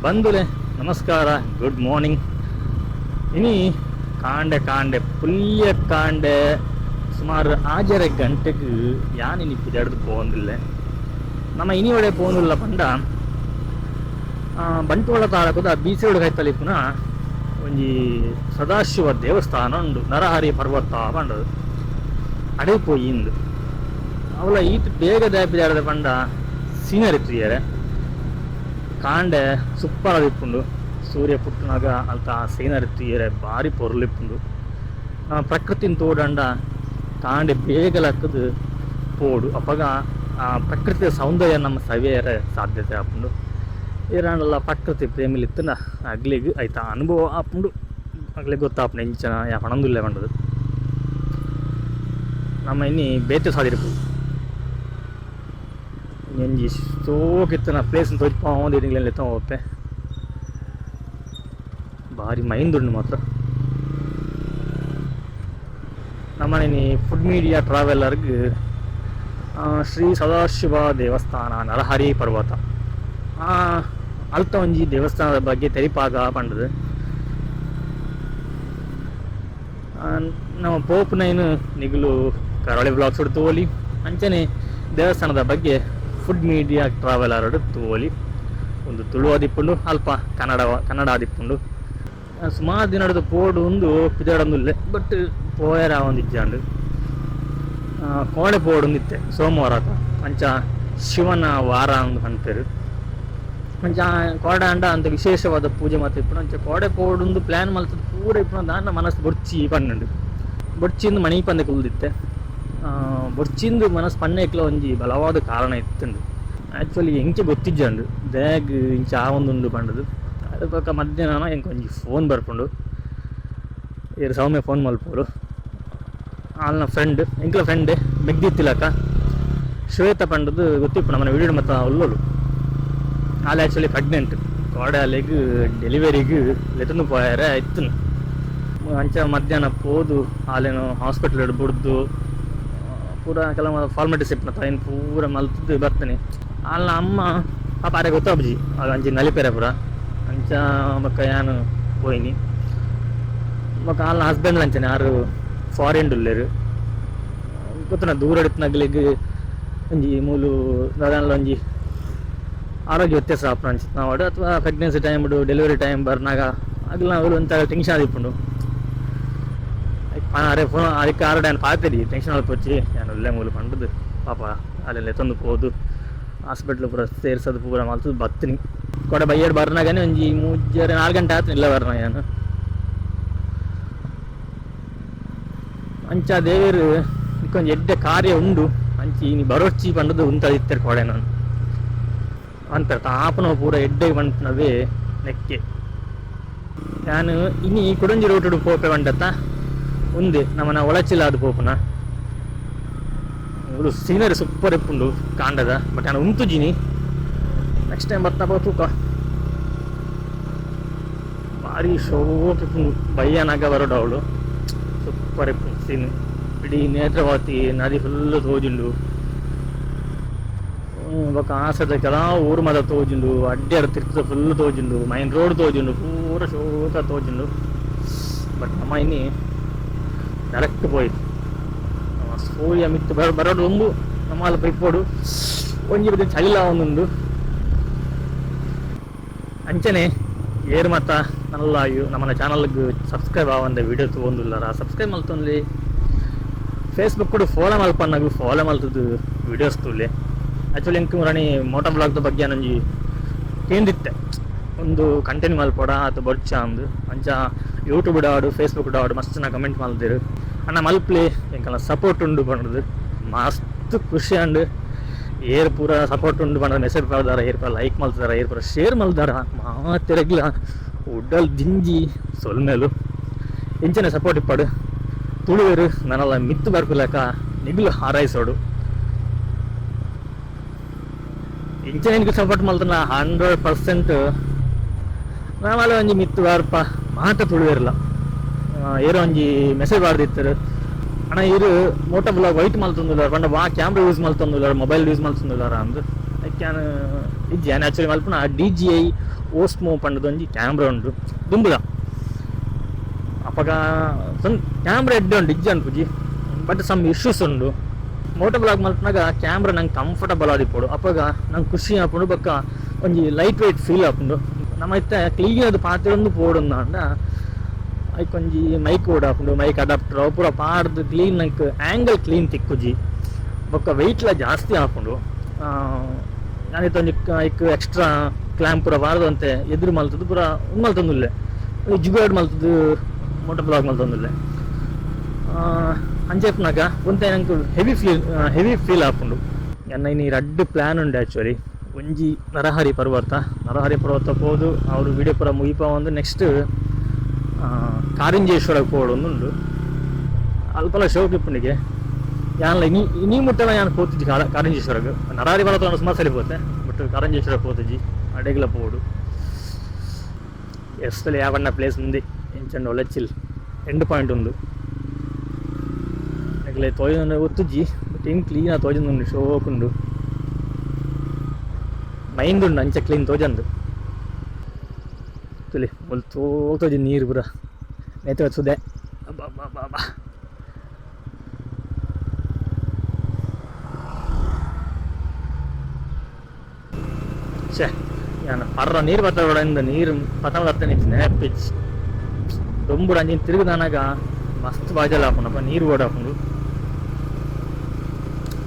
ಬಂಧುಲೆ ನಮಸ್ಕಾರ, good morning. ಇನಿ ಕಾಂಡೆ ಕಾಂಡೆ ಪುಲ್ಯ ಕಾಂಡೆ ಸುಮಾರು 6:30 ಗಂಟೆಗೆ ಯಾನ್ ಇನಿ ಪಿದಡ್ದು ಪೋವೊಂದಿಲ್ಲೆ. ನಮ್ಮ ಇನಿ ಒಡೆ ಪೋವೊಂದುಲ್ಲ ಪಂಡ ಬಂಟ್ವಾಳ ತಾಲೂಕುದ ಬೀಚೋಡು ಕೈತಲ್ ಇಪ್ಪುನ ಒಂಜಿ ಸದಾಶಿವ ದೇವಸ್ಥಾನ ಉಂಡು, ನರಹರಿ ಪರ್ವತ ಪಂಡದು ಅಡೆ ಪೋಯಿಂದು. ಅವಲ ಈತ್ ಬೇಗ ದಾಪಿದಾರದ ಪಂಡ ಸೀನರಿ ತೂಯರೆ ಕಾಂಡೆ ಸೂಪರ್ ಆದಿಪ್ಪುಂಡು. ಸೂರ್ಯ ಪುಟ್ಟುನಾಗ ಅಲ್ತ ಸೀನರಿ ತೂಯರೆ ಬಾರಿ ಪೊರ್ಲಿಪ್ಪುಂಡು. ಪ್ರಕೃತಿನ್ ತೋಡಂಡ ಕಾಂಡೆ ಬೇಗ ಲಕ್ಕದು ಪೋಡು, ಅಪಗ ಆ ಪ್ರಕೃತಿಯ ಸೌಂದರ್ಯ ನಮ್ಮ ಸವಿಯರೆ ಸಾಧ್ಯತೆ ಆಪುಂಡು. ಏರಾಂಡಲ ಪ್ರಕೃತಿ ಪ್ರೇಮಿಲಿತ್ತನ ಅಗ್ಲಿಗ್ ಐತ ಅನುಭವ ಆಪುಂಡು, ಅಗ್ಲಿಗ್ ಗೊತ್ತಾಪುಂಡು ಎಂಚನ ಯಾ ಪನೊಂದುಲ್ಲೆ ಪಂಡುದು. ನಮ್ಮ ಇನಿ ಬೇತೆ ಸಾದಿರ್ಪು ಒಂಜಿ ಸೋಕಿತ್ತನ ಪ್ಲೇಸ್ ತೋಜಿಪಾವೊಂದು ನಿಗ್ಲೆನ್ ಹೋಪೆ. ಬಾರಿ ಮೈಂದುಂಡು ಮಾತ್ರ. ನಮ್ಮನೆ ಫುಡ್ ಮೀಡಿಯಾ ಟ್ರಾವೆಲರ್ಗ್ ಶ್ರೀ ಸದಾಶಿವ ದೇವಸ್ಥಾನ ನರಹರಿ ಪರ್ವತ ಅಲ್ತ ಒಂಜಿ ದೇವಸ್ಥಾನದ ಬಗ್ಗೆ ತೆರಿಪಾಗ ಪಂಡದು. ನಮ್ಮ ಪೋಪುನೈನ್ ನಿಗುಲು ಕರಾವಳಿ ಬ್ಲಾಗ್ಸ್ ತೋಲಿ, ಅಂಚನೆ ದೇವಸ್ಥಾನದ ಬಗ್ಗೆ ಫುಡ್ ಮೀಡಿಯಾ ಟ್ರಾವೆಲರ್ ತೋಲಿ. ಒಂದು ತುಳು ಆದಿಪ್ಪುಂಡು, ಅಲ್ಪ ಕನ್ನಡ ಕನ್ನಡ ಆದಿಪ್ಪುಂಡು. ಸುಮಾರು ದಿನದ ಪೋಡು ಒಂದು ಪಿದಡೊಂದುಲ್ಲೆ, ಬಟ್ ಪೋಯರ ಒಂದಿಜ್ಜಾಂಡ್. ಕೋಡೆ ಪೋಡೊಂದಿತ್ತೆ ಸೋಮವಾರ ಅಂಚ ಶಿವನ ವಾರ ಅಂದ್ ಪನ್ಪೆರ್. ಅಂಚ ಕೋಡೆ ಆಂಡ ಅಂತ ವಿಶೇಷವಾದ ಪೂಜೆ ಮಾತ ಇಪ್ಪುಂಡು. ಅಂಚ ಕೋಡೆ ಪೋಡುಂದು ಪ್ಲಾನ್ ಮಲ್ತುದು ಪೂರ ಇಪ್ಪುನ ದಾನ್ನ ಮನಸ್ಸು ಬೊರ್ಚಿ ಪನ್ನುಂಡು. ಬೊರ್ಚಿಂದು ಮಣಿ ಪಂದೆ ಕುಲ್ದಿತ್ತೆ. ಬೊರ್ಚಿಂದು ಮನಸ್ಸು ಪನ್ನೇಕ್ಲ ಒಂಜಿ ಬಲವಾದ ಕಾರಣ ಇತ್ತುಂಡು. ಆ್ಯಕ್ಚುಲಿ ಎಂಕೆ ಗೊತ್ತಿಜ್ಜಂಡು ದಾಗ್ ಇಂಚ ಆವೊಂದುಂಡು ಪಂಡುದು. ಅದು ಬೊಕ ಮಧ್ಯಾಹ್ನ ಎಂಕ್ ಒಂಜಿ ಫೋನ್ ಬರ್ಪುಂಡು. ಏರ್ ಸೌಮ್ಯ ಫೋನ್ ಮಲ್ಪೊಡು. ಆಲ್ನ ಫ್ರೆಂಡ್, ಎಂಕ್ಲ ಫ್ರೆಂಡ್ ಮೆಗ್ದಿತ್ತಿಲಕ ಶ್ವೇತ ಪಂಡುದು ಗೊತ್ತಿಪ್ಪು, ನಮ್ಮನೆ ವಿಡಿಯೋ ಮತ್ತ ಉಲ್ಲೋಲು. ಆಲ್ ಆ್ಯಕ್ಚುಲಿ ಪ್ರೆಗ್ನೆಂಟ್, ಕೋಡೆ ಅಲೆಗ್ ಡೆಲಿವರಿಗ್ ಲೆತೊಂದು ಪೋಯರೆ ಇತ್ತುನು. ಅಂಚ ಮಧ್ಯಾಹ್ನ ಪೋದು ಆಲೆನು ಹಾಸ್ಪಿಟಲ್ ಬುಡ್ದು ಪೂರ ಕೆಲವು ಫಾರ್ಮಾಲಿಟೀಸ್ ಇಪ್ಪುನ ಐನ್ ಪೂರ ಮಲ್ತುದು ಬರ್ತೇನೆ. ಆಲ್ನ ಅಮ್ಮ ಪಾಪ ಆರೆ ಗೊತ್ತಾಪುಜಿ, ಆಲ್ ಅಂಚಿ ನಲಿಪೆರೆ ಪೂರ. ಅಂಚ ಬೊಕ್ಕ ಯಾನ್ ಪೋಯಿನಿ. ಬೊಕ್ಕ ಆಲ್ನ ಹಸ್ಬೆಂಡ್ ಅಂಚನೆ ಆರು ಫಾರಿನ್ ಉಲ್ಲೆರ್. ಗೊತ್ತುನ ದೂರ ಇತ್ತಿನಗ್ಲಿಗ್ ಒಂಜಿ ಮೂಲು ದಾದಾನ್ಲ ಒಂಜಿ ಆರೋಗ್ಯ ವ್ಯತ್ಯಾಸ ಆಪುನ ಅಂಚಿತ್ತಿನ ಅಥವಾ ಪ್ರೆಗ್ನೆನ್ಸಿ ಟೈಮ್ ಡೆಲಿವರಿ ಟೈಮ್ ಬರ್ನಾಗ ಅಗ್ಲ ಅವ್ಲು ಒಂತ ಟೆನ್ಷನ್ ಆದಿಪ್ಪುಂಡು. ಅರೆ ಫೋನ್ ಅದಕ್ಕೆ ಆರೋಡ ಯಾನ್ ಪಾತೆರಿ, ಟೆನ್ಷನ್ ಮಲ್ಪೊಚ್ಚಿ ಯಾನ್ ಉಲ್ಲೆ ಮೂಲು ಪಂಡುದು. ಪಾಪ ಅಲ್ಲೆಲ್ಲ ಲೆತ್ತೊಂದು ಪೋದು ಹಾಸ್ಪಿಟ್ಲ್ ಪೂರ ಸೇರ್ಸದು ಪೂರ ಮಲ್ತುದು ಬತ್ತಿನಿ. ಕೋಡೆ ಬಯ್ಯಡ್ ಬರ್ನಾಗನೆ ಒಂಜಿ 3:30 4 ಗಂಟೆ ಆತು ಇಲ್ಲ ಬರ್ನ ಯಾನ್. ಅಂಚ ದೇವೆರ್ ಒಂಜಿ ಎಡ್ಡೆ ಕಾರ್ಯ ಉಂಡು ಅಂಚಿ ಇನಿ ಬರೊರ್ಚಿ ಪಂಡುದು ಉಂತದಿತ್ತೆರ್ ಕೋಡೆ. ನಾನು ಅಂತರ ತಾಪನ ಪೂರ ಎಡ್ಡೆ ಪನ್ಪುನವೇ ನೆಕ್ಕೆ. ಯಾನ್ ಇನಿ ಕುಡೊಂಜಿ ರೂಟುಡು ಪೋಪೆ ಪಂಡತ್ತ ಉಂದೆ ನಮನ ಒಳಚಿಲಾದ್ ಪೋಪುನ. ಮೂಲು ಸೀನರಿ ಸೂಪರ್ ಇಪ್ಪುಂಡು ಕಾಂಡದ, ಬಟ್ ಯಾನ್ ಉಂತುಜಿನಿ. ನೆಕ್ಸ್ಟ್ ಟೈಮ್ ಬತ್ತ ತೂಕ. ಬಾರಿ ಶೋಕ್ ಇಪ್ಪುಂಡು ಬಯ್ಯನಾಗ ಬರೋಡು ಅವಳು. ಸೂಪರ್ ಇಪ್ಪುಂಡು ಸೀನ್. ಇಡೀ ನೇತ್ರಾವತಿ ನದಿ ಫುಲ್ ತೋಜುಂಡು. ಬೊಕ ಆಸೆದ ಕೆಲವು ಊರು ಮಾತ ತೋಜುಂಡು. ಅಡ್ಡ್ಯಾಡ್ ತಿರ್ತ್ ಫುಲ್ ತೋಜುಂಡು. ಮೈನ್ ರೋಡ್ ತೋಜುಂಡು, ಪೂರ ಶೋಕ ತೋಜುಂಡು. ಬಟ್ ನಮ್ಮ ಇನಿ ಡೈರೆಕ್ಟ್ ಪೋಯಿ ಸೂರ್ಯ ಮಿತ್ತು ಬರೋಡು ದುಂಬು ನಮ್ಮ ಅಲ್ಪ ಇಪ್ಪೊಡು. ಒಂಜಿ ಬದಿ ಚಳಿಲ ಒಂದುಂಡು. ಅಂಚನೆ ಏರ್ ಮಾತ ನಲ್ಲ ನಮ್ಮನ ಚಾನಲ್ಗ್ ಸಬ್ಸ್ಕ್ರೈಬ್ ಆವಂದೆ ವಿಡಿಯೋ ತೂವೊಂದುಲ್ಲರ ಸಬ್ಸ್ಕ್ರೈಬ್ ಮಲ್ತೊನ್ಲೆ. ಫೇಸ್ಬುಕ್ ಫಾಲೋ ಮಲ್ಪನ್ನಗು ಫಾಲೋ ಮಲ್ತುದು ವಿಡಿಯೋಸ್ ತೂಲೆ. ಆ್ಯಕ್ಚುಲಿ ಎಂಕ್ ಮುರಣಿ ಮೋಟೋ ಬ್ಲಾಗ್ದ ಬಗ್ಗೆ ಒಂಜಿ ಕೇಂದಿತ್ತೆ, ಒಂದು ಕಂಟಿನ್ಯೂ ಮಲ್ಪೊಡ ಅತ ಬೊರ್ಚ ಅಂದ್. ಅಂಚ ಯೂಟ್ಯೂಬ್ ಆಡು ಫೇಸ್ಬುಕ್ ಆಡು ಮಸ್ತ್ ಜನ ಕಮೆಂಟ್ ಮಲ್ದೆರ್, ಅಣ್ಣ ಮಲ್ಪ್ಲೆ, ಎಂಕಲ್ನ ಸಪೋರ್ಟ್ ಉಂಡು ಪಂಡುದು. ಮಸ್ತ್ ಖುಷಿ ಆಂಡ್. ಏರ್ ಪೂರ ಸಪೋರ್ಟ್ ಉಂಡು ಪಂಡ ಮೆಸೇಜ್ ಪಾಡ್ದಾರ, ಏರ್ ಪೂರ ಲೈಕ್ ಮಲ್ತದಾರ, ಏರ್ ಪೂರ ಶೇರ್ ಮಲ್ದಾರ, ಮಾತೆರೆಗ್ಲ ಉಡಲ್ ದಿಂಜಿ ಸೊಲ್ಮೆಲು. ಇಂಚನೆ ಸಪೋರ್ಟ್ ಇಪ್ಪಡು. ತುಳುವೆರ್ ನನಲ ಮಿತ್ತು ಬರ್ಪುಲೆಕ ನಿಗುಲು ಹಾರೈಸೋಡು. ಇಂಚನೆ ನಿಗುಲು ಸಪೋರ್ಟ್ ಮಲ್ತನ 100% ನಾವಲ್ಲ ಒಂಜಿ ಮಿತ್ತು ಬರ್ಪ ಮಾತ ತುಳುವೆರ್ಲ. ಏರೋ ಒಂಜಿ ಮೆಸೇಜ್ ಪಾಡ್ದಿತ್ತೆರ್, ಅಣ್ಣ ಇರು ಮೋಟೋ ಬ್ಲಾಗ್ ವೈಟ್ ಮಲ್ತೊಂದುಲ್ಲಾರ ಪಂಡ ವಾ ಕ್ಯಾಮ್ರಾ ಯೂಸ್ ಮಲ್ತೊಂದುಲ್ಲಾರ, ಮೊಬೈಲ್ ಯೂಸ್ ಮಲ್ತೊಂದುಲ್ಲಾರ ಅಂದ್. ಐಕ್ ಯಾನ್ ಇಜ್ಜಿ, ಯಾನ್ ಆಕ್ಚುಲಿ ಮಲ್ಪುನ DJI ಓಸ್ಮೋ ಪಂಡದೊಂಜಿ ಕ್ಯಾಮ್ರಾ ಉಂಡು ದುಂಬುದ ಅಪಗ ಕ್ಯಾಮ್ರಾ ಎಡ್ಡೆ ಉಂಡು ಇಜ್ಜಿ ಅನ್ಪುಜಿ ಬಟ್ ಸಮ್ ಇಶ್ಯೂಸ್ ಉಂಡು. ಮೋಟೋ ಬ್ಲಾಗ್ ಮಲ್ಪನಾಗ ಕ್ಯಾಮ್ರಾ ನಂಗೆ ಕಂಫರ್ಟಬಲ್ ಆದಿಪ್ಪೊಡು, ಅಪಗ ನಂಗೆ ಖುಷಿ ಆಪುಂಡು ಬೊಕ್ಕ ಒಂಜಿ ಲೈಟ್ ವೇಟ್ ಫೀಲ್ ಆಪುಂಡು. ನಮ್ಮ ಇತ್ತೆ ಕ್ಲೀನ್ ಅದು ಪಾತೆರೊಂದು ಪೋಡುಂದಾಂಡ ಐಕ್ ಒಂಜಿ ಮೈಕ್ ಓಡಾಪುಂಡು, ಮೈಕ್ ಅಡಾಪ್ಟರ್ ಅವು ಪೂರ ಪಾಡ್ದು ಕ್ಲೀನ್ ನಂಗೆ ಆ್ಯಂಗಲ್ ಕ್ಲೀನ್ ತಿಕ್ಕುಜಿ ಬೊಕ್ಕ ವೆಯ್ಟ್ಲ ಜಾಸ್ತಿ ಆಪುಂಡು. ಯಾನಿತ್ತೆ ಒಂಜಿ ಐಕ್ ಎಕ್ಸ್ಟ್ರಾ ಕ್ಲ್ಯಾಂಪ್ ಪೂರ ಪಾಡ್ದಂತೆ ಎದುರು ಮಲ್ತದ್ದು ಪೂರ ಉಂದು ಮಲ್ತೊಂದುಲ್ಲೆ, ಜುಗಾಡ್ ಮಲ್ತದ್ದು ಮೋಟೋ ಬ್ಲಾಗ್ ಮಲ್ತೊಂದುಲ್ಲೆ. ಅಂಚ ಇಪ್ಪುನಗ ಒಂತೆ ನಂಗೆ ಹೆವಿ ಫೀಲ್ ಆಪುಂಡು. ಎನ್ನ ಇನಿ ರಡ್ಡ್ ಪ್ಲ್ಯಾನ್ ಉಂಡು ಆ್ಯಕ್ಚುಲಿ. ಒಂಜಿ ನರಹರಿ ಪರ್ವತ, ನರಹರಿ ಪರ್ವತ ಪೋದು ಅವರು ವಿಡಿಯೋ ಪೂರ ಮುಗಿಪ ಒಂದು ನೆಕ್ಸ್ಟ್ ಕಾರಿಂಜೇಶ್ವರಕ್ಕೆ ಪೋಡು ಉಂಡು. ಅಲ್ಪಲ ಶೋಕ್ ಇಪ್ಪುನಿಗೆ ಯಾನ್ಲ ಇನಿ ಇನಿ ಮುಟ್ಟಲ ಯಾನ್ ಪೋತಿಜಿ ಕಾರಂಜೇಶ್ವರಗ್. ನರಹರಿ ಪರ್ವತ ಸುಮಾರು ಸಲ ಪೋತೆ, ಬಟ್ ಕಾರಂಜೇಶ್ವರ ಪೋತಿಜಿ, ಅಡೆಗ್ಲ ಪೋಡು. ಎಸ್ತಲೆ ಯಾವಣ್ಣ ಪ್ಲೇಸ್ ఉంది ಎಂಚಂಡ ಒಳ್ಳೆ ಚಿಲ್ ಎಂಡ್ ಪಾಯಿಂಟ್ ಉಂದು. ಎಗ್ಲೆ ತೋಜೊಂದು ಒತ್ತುಜಿ, ಬಟ್ ಇನ್ ಕ್ಲೀನ್ ತೋಜೊಂದುಂಡು, ಶೋಕುಂಡು ಮೈಂಡ್ ಉಂಡು ಅಂಚ ಕ್ಲೀನ್ ತೋಜಂದು. ತುಲಿ ಮುಲ್ ತೋಜಿ ನೀರು ಪೂರ ನೇತ್ರ ಸುದೆ. ಅಬ್ಬಾ. ಛೇ, ಯಾನ ಪರ್ರ ನೀರು ಬತ್ತಡ ಇಂದ ನೀರು ಪತನ ಬರ್ತೇನೆ ನೆನಪಿಚ್ ದೊಂಬುಡು ಅಂಚಿನ ತಿರುಗುದಾನಾಗ ಮಸ್ತ್ ಬಾಜಲ್ ಹಾಪುಂಡಪ್ಪ ನೀರು ಓಡಾಪುಂಡು.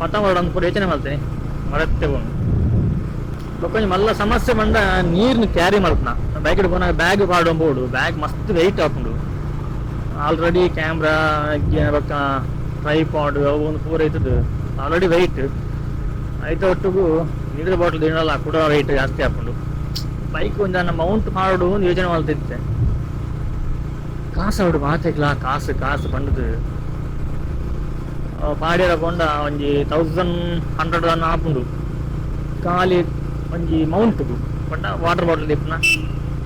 ಪತಂಗ ಓಡ ಪೂರ ಯೋಚನೆ ಮಾಡ್ತೇನೆ ಮರತ್ತೆ ಬೋಂಡು. ಬೊಕ್ಕೊಂಜಿ ಮಲ್ಲ ಸಮಸ್ಯೆ ಬಂದ ನೀರ್ನ ಕ್ಯಾರಿ ಮಲ್ಪುನ ಬೈಕ್ ಪೋನಾಗ ಬ್ಯಾಗ್ ಪಾಡೊಂದು ಬೋಡು, ಬ್ಯಾಗ್ ಮಸ್ತ್ ವೆಯ್ಟ್ ಆಪುಂಡು. ಆಲ್ರೆಡಿ ಕ್ಯಾಮ್ರಾ ಬೊಕ್ಕ ಟ್ರೈಪಾಡ್ ಅವು ಒಂದು ಪೂರ ಇತ್ತದು ಆಲ್ರೆಡಿ ವೆಯ್ಟ್ ಐತ ಒಟ್ಟುಗು ನೀರಿನ ಬಾಟಲ್ ದಿನಲ್ಲ ಕೂಡ ವೆಯ್ಟ್ ಜಾಸ್ತಿ ಆಪುಂಡು. ಬೈಕ್ ಒಂಜಾನ ಮೌಂಟ್ ಮಾಡೋಡು ಒಂದು ಯೋಚನೆ ಮಲ್ತಿತ್ತೆ. ಕಾಸು ಅವಡು ಮಾತೆಗ್ಲಾ ಕಾಸು ಕಾಸು ಪಂಡುದು ಪಾಡ್ಯರ ಪೋಂಡ ಒಂಜಿ 1100 ಅನ್ನ ಆಪುಂಡು ಖಾಲಿ ಒಂಜಿ ಮೌಂಟ್ಗು ಪಂಡ ವಾಟರ್ ಬಾಟಲ್ ದಿಪ್ಪುನ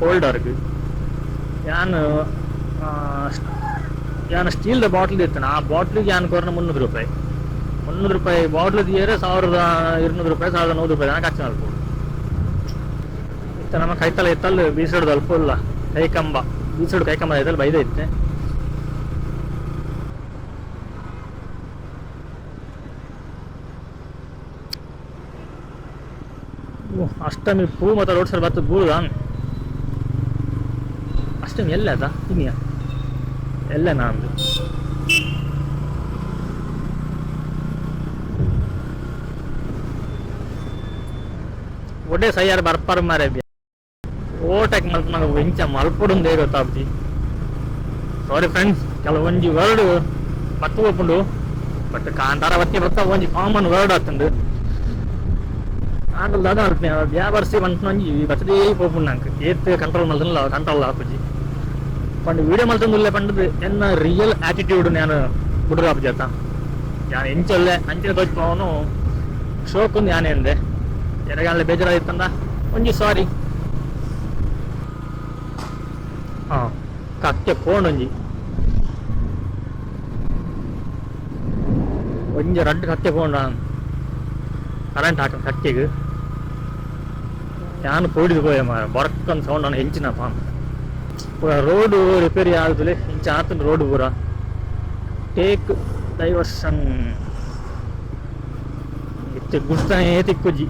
ಹೋಲ್ಡರ್ಗ್. ಯಾನ್ ಯಾನ್ ಸ್ಟೀಲ್ದ ಬಾಟ್ಲ್ ಇತ್ತನ, ಆ ಬಾಟ್ಲಿಗೆ ಯಾನ್ ಕೊರ್ನ 300 ರೂಪಾಯಿ. 300 ರೂಪಾಯಿ ಬಾಟ್ಲ್ ದಿಯರೆ 1200 ರೂಪಾಯಿ 1100 ರೂಪಾಯಿ ತನಕ ಖರ್ಚು ಮಲ್ಪೊಡು. ಇತ್ತ ನಮ್ಮ ಕೈತಲ ಇತ್ತಲ್ಲ ಬೀಸೋಡು ಅಲ್ಪ ಇಲ್ಲ ಕೈಕಂಬ ಬೀಸೋಡು ಕೈಕಂಬ ಐತಲ್ಲ ಬೈದ ಇತ್ತೆ. ಅಷ್ಟಮಿ ಪೂ ಮತ್ತು ರೋಡ್ ಸೈಡ್ ಬರ್ತದೆ ಬೂಳುದ ಅಷ್ಟಮಿ ಎಲ್ಲ ಅದ ಇನ್ನಿಯ ಎಲ್ಲ ನಂದು ಒಡೆ ಸೈಯಾರ್ ಬರ್ಪಾರ್ ಮಾರೆ ಓಟಕ್ಕೆ ಮಲ್ಪನಾಗ ಎಂಚ ಮಲ್ಪೊಡುಂದೇ ಗೊತ್ತಾಪ್ಜಿ. ಸಾರಿ ಫ್ರೆಂಡ್ಸ್, ಕೆಲವೊಂಜಿ ವರ್ಡ್ ಬತ್ತು ಹೋಪುಂಡು, ಬಟ್ ಕಾಂತಾರ ಬತ್ತಿ ಬತ್ತ ಒಂಜಿ ಕಾಮನ್ ವರ್ಡ್ ಆತುಂಡು. ಆಂಡಲ ದಾದ ಮಲ್ಪುನೆ ವ್ಯಾವರ್ಸಿ ಒಂಜಿ ಬತ್ತದೇ ಪೋಪುಂಡು ನಂಕ್ ಏತ್ ಕಂಟ್ರೋಲ್ ಮಲ್ತುಂಡಲ ಕಂಟ್ರೋಲ್ ಆಪುಜಿ. ಪಂಡ ವೀಡಿಯೋ ಮಲ್ತೊಂದುಲ್ಲೆ ಪಂಡದು ಎನ್ನ ರಿಯಲ್ ಆಟಿಟ್ಯೂಡ್ ನಾನು ಬುಡುರಾಪುಜಿ ಅತ್ತ. ಯಾನ್ ಎಂಚೊಲ್ಲೆ ಅಂಚಿನ ತೋಜ್ಪಾವನು ಶೋಕುಂದು ಯಾನೇ ಅಂದೆ ಎರೆಗಾನ್ಲೆ ಬೇಜಾರಾದಿತ್ತಂಡ ಒಂಜಿ ಸಾರಿ. ಹಾಂ ಕಕ್ಕೆ ಪೋಂಡೊಂಜಿ ಒಂಜಿ ರಡ್ಡ್ ಕಕ್ಕೆ ಪೋಂಡ ಕರೆಂಟ್ ಹಾಕ ಕಕ್ಕೆಗ್ ಯಾನ್ ಪೋಡಿದ್ ಪೋಯೆ ಮಾರ್ರೆ ಬೊರಕ್ಕಂದ್ ಸೌಂಡ್ ಆಂಡ ಎಂಚಿನಪ್ಪ. ಪೂರ ರೋಡ್ ರಿಪೇರಿ ಆದುಲೆ ಇಂಚ ಆತುಂಡು ರೋಡ್ ಪೂರ. ಟೇಕ್ ಡೈವರ್ಷನ್ ಇತ್ತೆ ಗುರ್ತನೇ ತಿಕ್ಕುಜಿ.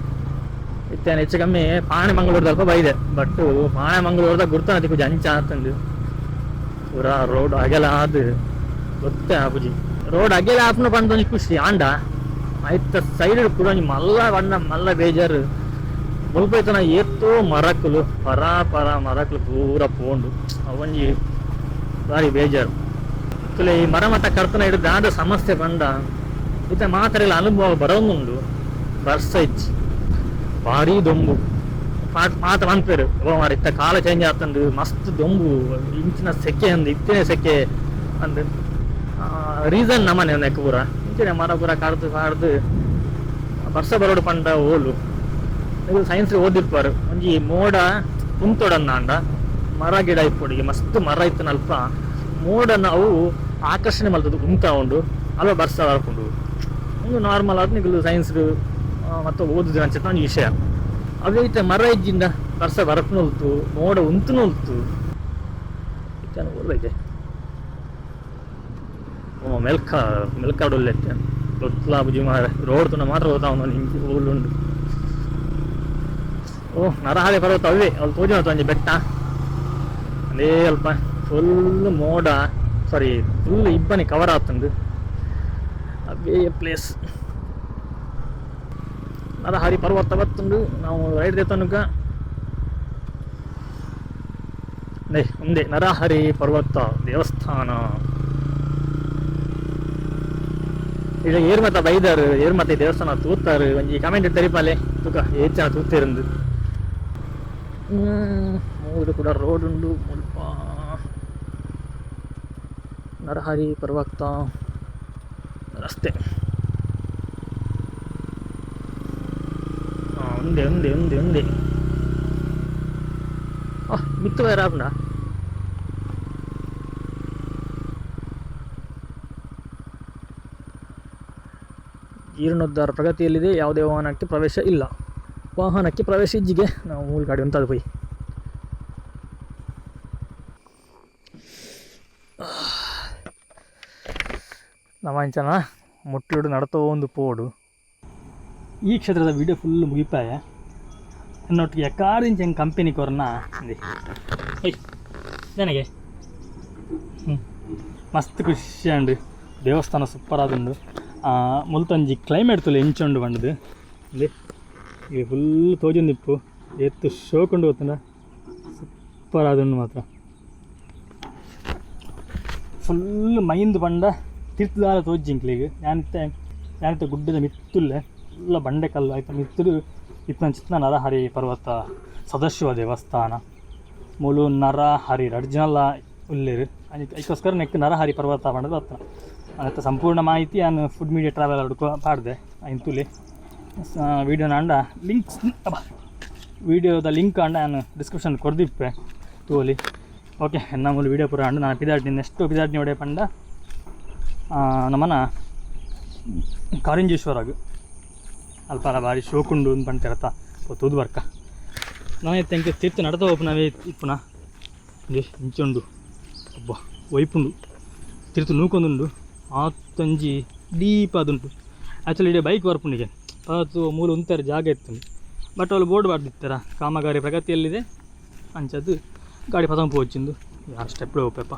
ಇತ್ತೆ ಯಾನ್ ಹೆಚ್ಚು ಕಮ್ಮಿ ಪಾಣೆ ಮಂಗಳೂರ್ದಲ್ಪ ಬೈದೆ, ಬಟ್ ಪಾಣೆ ಮಂಗಳೂರ್ದ ಗುರ್ತನ ತಿಕ್ಕುಜಿ ಅಂಚ ಆತುಂಡು. ಪೂರ ರೋಡ್ ಅಗೆಲ ಆದ್ ಗೊತ್ತೇ ಆಪುಜಿ. ರೋಡ್ ಅಗೆಲ ಆಪುನ ಪಂಡ ಒಂಜಿ ಖುಷಿ ಆಂಡ ಐತ ಸೈಡ್ ಪೂರ ಒಂಜಿ ಮಲ್ಲ ಬಣ್ಣ ಮಲ್ಲ ಬೇಜಾರು. ಮುಲ್ಪ ಇತ್ತನ ಏತೋ ಮರಕುಲು ಪರ ಪರ ಮರಕುಲು ಪೂರ ಪೋಂಡು ಅವೊಂಜಿ ಬಾರಿ ಬೇಜಾರು. ಈ ಮರ ಮಟ್ಟ ಕರ್ತನ ಹಿಡಿದು ದಾದ ಸಮಸ್ಯೆ ಪಂಡ ಇತ್ತೆ ಮಾತೆರೆಗ್ಲ ಅನುಭವ ಬರೊಂದುಂಡು. ಬರ್ಸ ಇಜ್ಜಿ ಭಾರಿ ದೊಂಬು ಮಾತ ಪನ್ಪೆರ್ ಓ ಮಾರ್ರೆ ಇತ್ತೆ ಕಾಲ ಚೇಂಜ್ ಆತುಂಡು ಮಸ್ತ್ ದೊಂಬು ಇಂಚಿನ ಸೆಕೆ ಅಂದ್ ಇತ್ತನೆ ಸೆಕೆ ಅಂದ್ ರೀಸನ್ ನಮನೆ ನೆಕ್ ಪೂರ ಇಂಚನೆ ಮರ ಪೂರ ಕಡ್ದು ಪಾಡ್ದು ಬರ್ಸ ಬರೋಡು ಪಂಡ ಓಲು ನಿಕುಲು ಸೈನ್ಸ್ ಓದಿರ್ಪಾರು ಒಂಜಿ ಮೋಡ ಉಂತೊಡಂದಾಂಡ ಮರ ಗಿಡ ಇಪ್ಪೊಡು ಮಸ್ತ್ ಮರ ಇತ್ತಿನಲ್ಪ ಮೋಡನ ಅವು ಆಕರ್ಷಣೆ ಮಲ್ತುದು ಉಂತಾವುಂಡು ಅಲ್ಪ ಬರ್ಸ ಬರ್ಪುಂಡು. ಉಂದು ನಾರ್ಮಲ್ ಆದ್ ನಿಕುಲು ಸೈನ್ಸ್ ಮತ್ತು ಓದುದು ಅಂಚಿನ ಒಂಜಿ ವಿಷಯ. ಅವೇ ಇತ್ತೆ ಮರ ಇಜ್ಜಿಂಡ ಬರ್ಸ ಬರಪುನೊಲ್ತು, ಮೋಡ ಉಂತುನೊಲ್ತು. ಇತ್ತನ ಓಲ್ಬೈತೆ ಓ ಮೆಲ್ಕ ಮೆಲ್ಕಾಡುಲ್ಲೆತ್ತೆ ಗೊತ್ತಲಾ ಬುಜಿ ಮಾರ. ರೋಡ್ ತುನ ಮಾತ್ರ ಗೊತ್ತಾವನು ನಿಂಚಿ ಉಂಡು. ಓ ನರಹಾಳಿ ಪರ್ವತ ಅವೇ ಅಲ್ಲಿ ತೋಜಿನ ಒಂಜಿ ಬೆಟ್ಟ ಅದೇ ಅಲ್ಪ ಫುಲ್ ಮೋಡ, ಸಾರಿ, ಫುಲ್ ಇಬ್ಬನಿ ಕವರ್ ಆತುಂಡು. ಅವೇ ಪ್ಲೇಸ್ ನರಹರಿ ಪರ್ವತ ಬತ್ತುಂಡು. ನಾವು ರೈಡ್ ದೇತನುಗ ಒಂದೇ ನರಹರಿ ಪರ್ವತ ದೇವಸ್ಥಾನ. ಈಗ ಏರ್ ಮತ ಬೈದಾರು, ಏರ್ ಮತ ದೇವಸ್ಥಾನ ತೂತಾರು, ಒಂಜಿ ಕಮೆಂಟ್ ತೆರಿಪಾಲೆ ತುಕ ಏಚ ತೂತಿರಂದು. ಮೂರು ಕೂಡ ರೋಡ್ ಉಂಡು ಮುಲ್ಪ. ನರಹರಿ ಪರ್ವತ ರಸ್ತೆ. ಒಂದೇ ಒಂದೇ ಒಂದೇ ಒಂದೇ ಮಿತ್ತು ಆಪುಂಡ. ಜೀರ್ಣೋದ್ಧಾರ ಪ್ರಗತಿಯಲ್ಲಿದೆ, ಯಾವುದೇ ವಾಹನಕ್ಕೆ ಪ್ರವೇಶ ಇಲ್ಲ. ವಾಹನಕ್ಕೆ ಪ್ರವೇಶ ಇಜ್ಜಿಗೆ. ನಾವು ಮೂಲ ಗಾಡಿ ಉಂತದು ಪೋಯಿ. ನಮ್ಮ ಇಂಚನ ಮುಟ್ಲುಡು ನಡತೋ ಒಂದು ಪೋಡು. ಈ ಕ್ಷೇತ್ರದ ವಿಡಿಯೋ ಫುಲ್ ಮುಗಿಪಾಯ. ಎನ್ನೊಟ್ಟಿಗೆ ಎಕ್ಕಾರಿಂಚ ಹೆಂಗೆ ಕಂಪೆನಿ ಕೊರ್ನ ಅಂದಿ ಏಯ್ ನನಗೆ ಮಸ್ತ್ ಖುಷಿ ಅಂಡು. ದೇವಸ್ಥಾನ ಸೂಪರ್ ಆದುಂಡು. ಮುಲ್ತೊಂಜಿ ಕ್ಲೈಮೇಟ್ ತುಲೆ ಎಂಚುಂಡು ಪಂಡುದು. ಅಂದೆ ಈ ಫುಲ್ ತೋಜೊಂದಿಪ್ಪು, ಏತ್ ಶೋಕುಂಡು ಗೊತ್ತುಂಡ. ಸೂಪರ್ ಆದುಂಡು ಮಾತ್ರ. ಫುಲ್ ಮೈಂದ್ ಪಂಡ ತಿರ್ತುದಾಲ ತೋಜ್ಜಿಂಕ್ಲೆಗ್. ಯಾನಿತ್ತೆ ಯಾನಿತ್ತೆ ಗುಡ್ಡದ ಮಿತ್ತುಲ್ಲೆ, ಫುಲ್ಲ ಬಂಡೆ ಕಲ್ಲು ಆಯ್ತ ಮಿತ್ತುಡು ಇಪ್ಪಂಚಿತ್ನ ನರಹರಿ ಪರ್ವತ ಸದಾಶಿವ ದೇವಸ್ಥಾನ. ಮೂಲು ನರಹರಿ ರಡ್ಡ್ ಜನಲ ಉಲ್ಲೆರ್. ಐಕೋಸ್ಕರ ನೆಕ್ ನರಹರಿ ಪರ್ವತ ಪಂಡದು ಅತ್ತ. ಅತ್ತ ಸಂಪೂರ್ಣ ಮಾಹಿತಿ ಯಾನ್ ಫುಡ್ ಮೀಡಿಯಾ ಟ್ರಾವೆಲ್ ಪಾಡ್ದೆ, ಐನ್ ತೂಲೆ. ವೀಡಿಯೋನ ಆಂಡ ಲಿಂಕ್ಸ್, ವೀಡಿಯೋದ ಲಿಂಕ್ ಆಂಡ ಯಾನ್ ಡಿಸ್ಕ್ರಿಪ್ಷನ್ ಕೊರ್ದಿಪ್ಪೆ, ತೂವೊಲಿ. ಓಕೆ, ಎನ್ನ ಮೂಲು ವೀಡಿಯೋ ಪೂರ ಆಂಡ್. ನಾನು ಪಿದಾಡ್ನಿ. ನೆಕ್ಸ್ಟ್ ಪಿದಾಡ್ನಿ ಒಡೆ ಪಂಡ ನಮನ ಕಾರಿಂಜೇಶ್ವರಗ್. ಅಲ್ಪಲ ಬಾರಿ ಶೋಕುಂಡು ಅಂದ್ ಪಂತೆರತ್ತ, ತೂದು ಬರ್ಕ. ನಾನು ಎಂಕ್ ತಿರ್ತು ನಡತ ಪೋಪುನವೇ ಇಪ್ಪುನ. ಇಂಜಿ ಇಂಚ ಉಂಡು, ಅಬ್ಬಾ ಒಯ್ಪುಂಡು, ತಿರ್ತು ನೂಕೊಂದುಂಡು. ಆತೊಂಜಿ ಡೀಪ್ ಆದುಂಡು. ಆ್ಯಕ್ಚುಲಿ ಇಡೀ ಬೈಕ್ ಬರ್ಪುಂಡಿಗೆ ಅದು ಮೂಲು ಉಂತಾರೆ ಜಾಗ ಇತ್ತು, ಬಟ್ ಅವ್ಲು ಬೋರ್ಡ್ ಪಾಡ್ದಿತ್ತರ, ಕಾಮಗಾರಿ ಪ್ರಗತಿಯಲ್ಲಿದೆ. ಅಂಚದ್ದು ಗಾಡಿ ಪತೊಂದು ಪೋಚಿಂದು. ಯಾರು ಸ್ಟೆಪ್ ಹೋಪೆಪ್ಪ,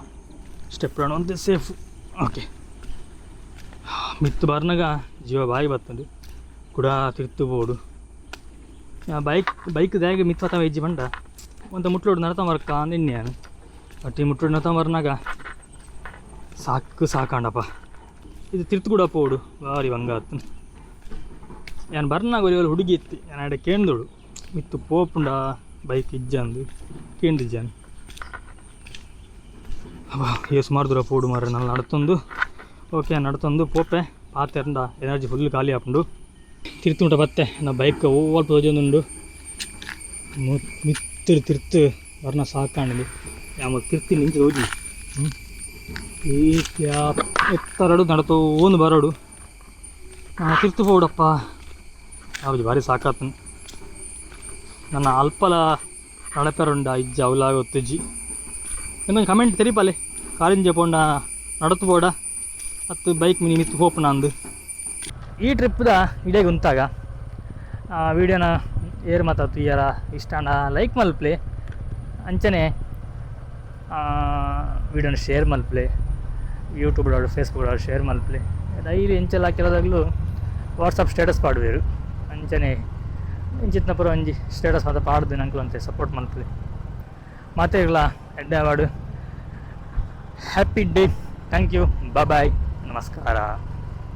ಸ್ಟೆಪ್ ಅಂತೆ ಸೇಫ್. ಓಕೆ, ಮಿತ್ತು ಬರ್ನಗ ಜೀವ ಬಾಯಿ ಬರ್ತದೆ. ಕೂಡ ತಿರ್ತು ಬೋಡು. ಬೈಕ್ ಬೈಕ್ ದಾಗೆ ಮಿತ್ತು ಪತ ಇಜ್ಜಿ ಪಂಡ ಒಂತ ಮುಟ್ಲೋಡು ನಡತ ಮರಕ್ಕ ಅಂದ್ ಎಣ್ಣೆ. ಬಟ್ ಈ ಮುಟ್ಲೋಡು ನಡತ ಮರ್ನಾಗ ಸಾಕು ಸಾಕಾಂಡಪ್ಪ. ಇದು ತಿರ್ತು ಕೂಡ ಪೋಡು, ಭಾರಿ ಬಂಗ ಆತು. ಯಾನ್ ಬರ್ನಾಗ ಒರಿ ಹುಡುಗಿ ಇತ್ತು, ಯಾನ್ ಆಡೆ ಕೇಂದೋಡು, ಮಿತ್ತು ಪೋಪುಂಡ ಬೈಕ್ ಇಜ್ಜಂದು ಕೇಂದಿಜ್ಜಾನು. ಅಬ್ಬಾ, ಏ ಸುಮಾರು ದೂರ ಪೋಡು ಮಾರ್ರೆ ನಾನು ನಡತೊಂದು. ಓಕೆ, ನಡತೊಂದು ಪೋಪೆ. ಪಾತೆರಂಡ ಎನರ್ಜಿ ಫುಲ್ ಖಾಲಿ ಆಪುಂಡು. ತಿರ್ತುಂಟ ಬತ್ತೆ ನಾ ಬೈಕ್ ಅಲ್ಪ ತೋಜೊಂದುಂಡು. ಮಿತ್ತಿರ್ ತಿರ್ತು ವರ್ಣ ಸಾಕಾಂಡ್. ಯಾಮ ತಿರ್ತಿ ನಿಂಚಿ ತೋಜಿ ಈ ಎತ್ತರಡು ನಡತೋಂದು ಬರೋಡು. ತಿರ್ತು ಪೋಡಪ್ಪ, ಯಾವ್ದು ಭಾರಿ ಸಾಕಾತನು. ನನ್ನ ಅಲ್ಪಲ ನಡಪೆರುಂಡ ಇಜ್ಜ ಅವಲಾಗ ಗೊತ್ತಿಜ್ಜಿ. ಇನ್ನೊಂದು ಕಮೆಂಟ್ ತೆರಿಪಾಲೆ, ಕಾರಿಂಜ ಪೋಂಡ ನಡತು ಪೋಡ ಅತ್ತು ಬೈಕ್ ಮಿನಿ ಮಿತ್ತು ಪೋಪುನ ಅಂದು. ಈ ಟ್ರಿಪ್ದ ಇಡೇ ಗುಂತಾಗ ವೀಡಿಯೋನ ಏರ್ ಮಾತಾತು ಇಯರ ಇಷ್ಟಾಂಡ ಲೈಕ್ ಮಲ್ಪ್ಲೆ, ಅಂಚನೆ ವೀಡಿಯೋನ ಶೇರ್ ಮಲ್ಪ್ಲೆ, ಯೂಟ್ಯೂಬ್ ಫೇಸ್ಬುಕ್ ಶೇರ್ ಮಲ್ಪ್ಲೆ. ಡೈಲಿ ಎಂಚೆಲ್ಲ ಹಾಕಿರೋದಾಗಲೂ ವಾಟ್ಸಪ್ ಸ್ಟೇಟಸ್ ಪಾಡುವೆರು. ಅಂಚನೆ ಇಂಚಿತ್ನ ಪೂರ ಒಂಜಿ ಸ್ಟೇಟಸ್ ಮಾತ ಪಾಡ್ದು ನಂಕುಲು ಅಂತೆ ಸಪೋರ್ಟ್ ಮಲ್ಪಲೆ. ಮಾತೆರ್ಗ್ಲ ಎಡ್ಡೆ ಆವಡ್. Happy day. Thank you, bye. ನಮಸ್ಕಾರ.